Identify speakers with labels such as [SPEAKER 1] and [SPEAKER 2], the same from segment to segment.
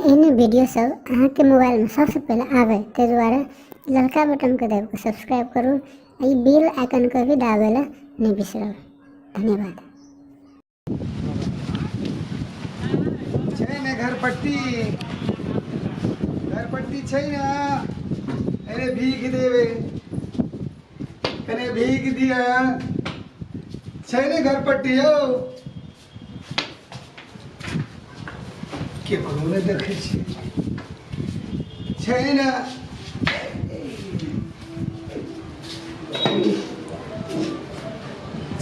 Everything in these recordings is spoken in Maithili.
[SPEAKER 1] एहने वीडियो सब अहाँके मोबाइलमे सबसँ पहिले आबै, ताहि दुआरे ललका बटनके दाबि कऽ सब्सक्राइब करू आ ई बेल आइकनके भी दाबै लए नहि बिसरब। धन्यवाद।
[SPEAKER 2] छै ने घरपट्टी, घरपट्टी छै ने? अरे भीख देवे, कने भीख दिया। छै ने घरपट्टी यौ? केकरो नहि देखै छियै। छै ने?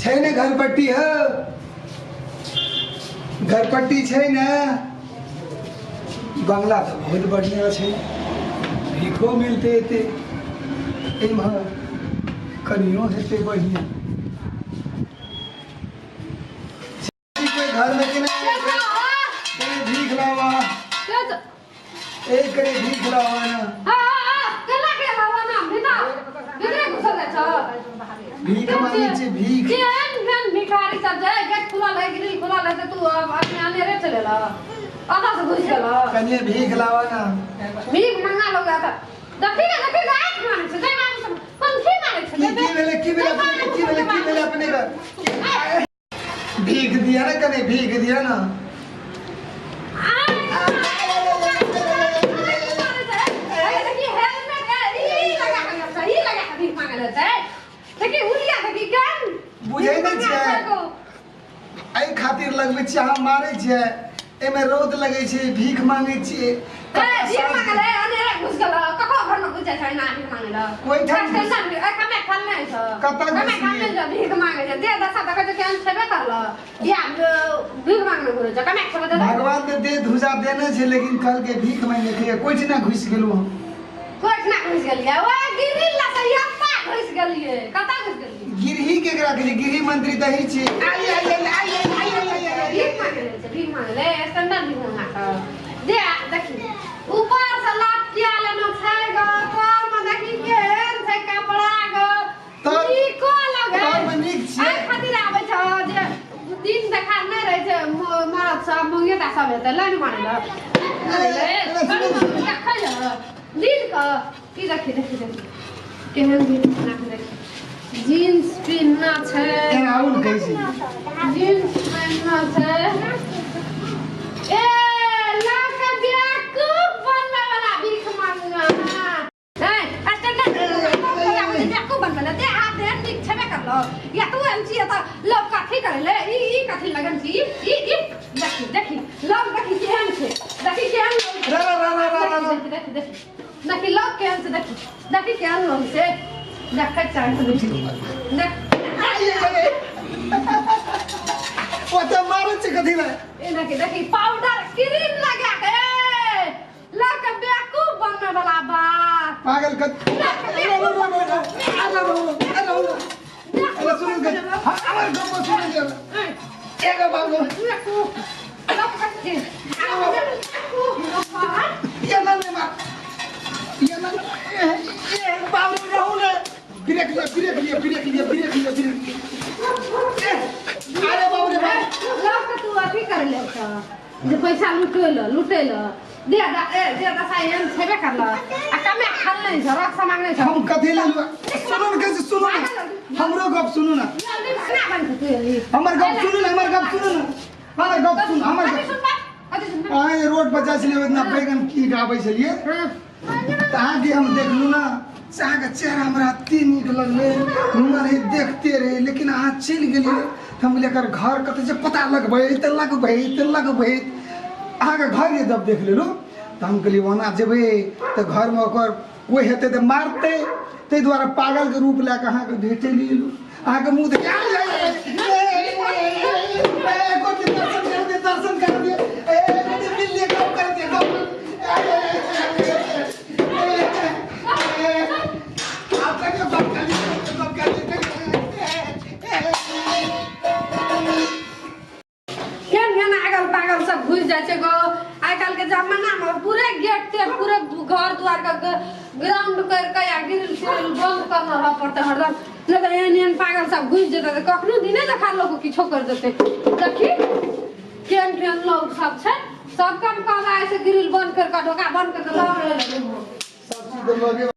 [SPEAKER 2] छै ने घरपट्टी हो? घरपट्टी छै ने? बंगला तऽ बहुत बढ़िआँ छै, भीखो मिलतै एते, एम्हर कनियो हेतै बढ़िआँ। घर में कि नहीं? कहीं भीख लावा, एक कहीं भीख लावा ना। भीख मांगे छी भीख।
[SPEAKER 3] केहन केहन भिखारी सब छै, गेट खुलल है, ग्रिल खुलल है, तऽ तू अपने अनेरे चले ला, ओतऽ से घुसि गेल।
[SPEAKER 2] कनिए भीख लावा ना।
[SPEAKER 3] भीख मंगा लोग तऽ देखी ने, देखी ने, आँखि मारै छै, जय बाबू सब पंखी मारै छै।
[SPEAKER 2] की की भेलै, की भेलै अपने के? की भेलै, की भेलै अपने के? भीख दिया ना, कने भीख दिया ना। बुझै नहि छियै, एहि खातिर लगबै छियै, अहाँ मारै छियै, एहिमे रौद लगै छै, भीख मांगै छियै। भगवान तऽ दे धुजा देने छै, लेकिन कहलकै भीख मांगे के कोइ ना घुसि गेलहुँ हम। गिरही केकरा कहै छै? गिरही मंत्री तऽ ही छी। आई आई आई आई आई आई आई आई।
[SPEAKER 3] भीख मांगे छै, भीख मांगे ले, स्टैंडर्ड भीख मांगा कऽ दे। देखी, ऊपर से लटकिया लेना छै ग, तर में देखी केहन छै कपड़ा ग। नीको लगे।
[SPEAKER 2] तर में नीक छियै।
[SPEAKER 3] एहि खातिर आबै छ जे दिन देखार नहि रहै छै, मरद सब मंगेता सब हेतै, लाइन मारै लए देखै लए दिन कऽ की। देखी देखी देखी केहन जींस बना के, देखी जींस पिन्हना छै।
[SPEAKER 2] एना आउ ने कहै छी।
[SPEAKER 3] जींस पहिनना छै। ए लड़का बेवकूफ बनने वाला भीख मांगना ए स्टैंडर्ड बेवकूफ बनबे ले दे हाथ दे। नीक छेबे करलो या तू एम छी त लोग कथी करे ले? ई ई कथी लगन छी? ई ई देखी देखी लोग, देखी केहन छै, देखी केहन लोग छै।
[SPEAKER 2] रा रा रा रा रा रा।
[SPEAKER 3] देखी देखी देखी देखी लोग केहन छै, देखी देखी केहन लोग छै, देखै चाहे तऽ देख।
[SPEAKER 2] आई आई आई, ओते मारै छै कथी लए?
[SPEAKER 3] ए देखी देखी, पाउडर क्रीम लगा के लड़का बेवकूफ बनने वाला बात।
[SPEAKER 2] पागल कत सुन, हमर गप्प सुन, एगो बाबू ये ना ने मार, ये ना ये बाबू रहू ने। ब्रेक लिया, ब्रेक लिया, ब्रेक लिया, ब्रेक लिया, ब्रेक लिया। अरे बाबू रे बाबू।
[SPEAKER 3] लड़का तू अथी कर ले जे पैसा लुटेल लुटेल दे दा। ए दे दशा एहन छेबे करल आ कमे खाल नहि छ, रख सामान नहि छ।
[SPEAKER 2] हम कथी ले लुआ? सुनू ने, कैसे सुनू ने, हमरो गप सुनू ना।
[SPEAKER 3] जल्दी भागना बन तू अभी।
[SPEAKER 2] हमर गप सुनू ना, हमर गप सुनू ना, हमर गप सुनू, हमर
[SPEAKER 3] कथी
[SPEAKER 2] गप
[SPEAKER 3] सुनबा, कथी सुनबा?
[SPEAKER 2] अहाँ जे रोड पर जाइ छलियै, ओहि दिना बैगन कीन के आबै छलियै, तऽ अहाँके हम देखलहुँ ने से अहाँके चेहरा हमरा एते नीक लगलै, मने देखते रही। लेकिन अहाँ चलि गेलियै तऽ हम कहलियै एकर घर कतऽ छै, पता लगबैत लगबैत लगबैत अहाँके घर जे जब देख लेलहुँ तऽ हम कहलियै ओना जेबै तऽ घरमे ओकर कोइ हेतै तऽ मारतै, ताहि दुआरे पागलके रूप लए कऽ अहाँके भेटै लए एलहुँ। अहाँके मुँह देख दर्शन कर दिए, दर्शन कर दिए, मिल लिए, गप कर दिए, गप। आप करियो, गप कर लिए, गप कर लिए।
[SPEAKER 3] केहन केहन अगल पागल सब घुसि जाइ छै गो। आइ काल्हि के जमाना मे पूरे गेट तेट, पूरे घर दुआर के ग्राउंड करि के या ग्रिल तिरिल बंद करने रहऽ पड़तै हरदम, नहि तऽ एहन एहन पागल सब घुसि जेतै तऽ कखनो दिने देखार लोक किछो करि देतै। देखी केहन केहन लोक सब छै। सब काम काम आए से ग्रिल बंद कर के ढोका बंद कर के लग रहल
[SPEAKER 2] सब चीज तऽ लगे।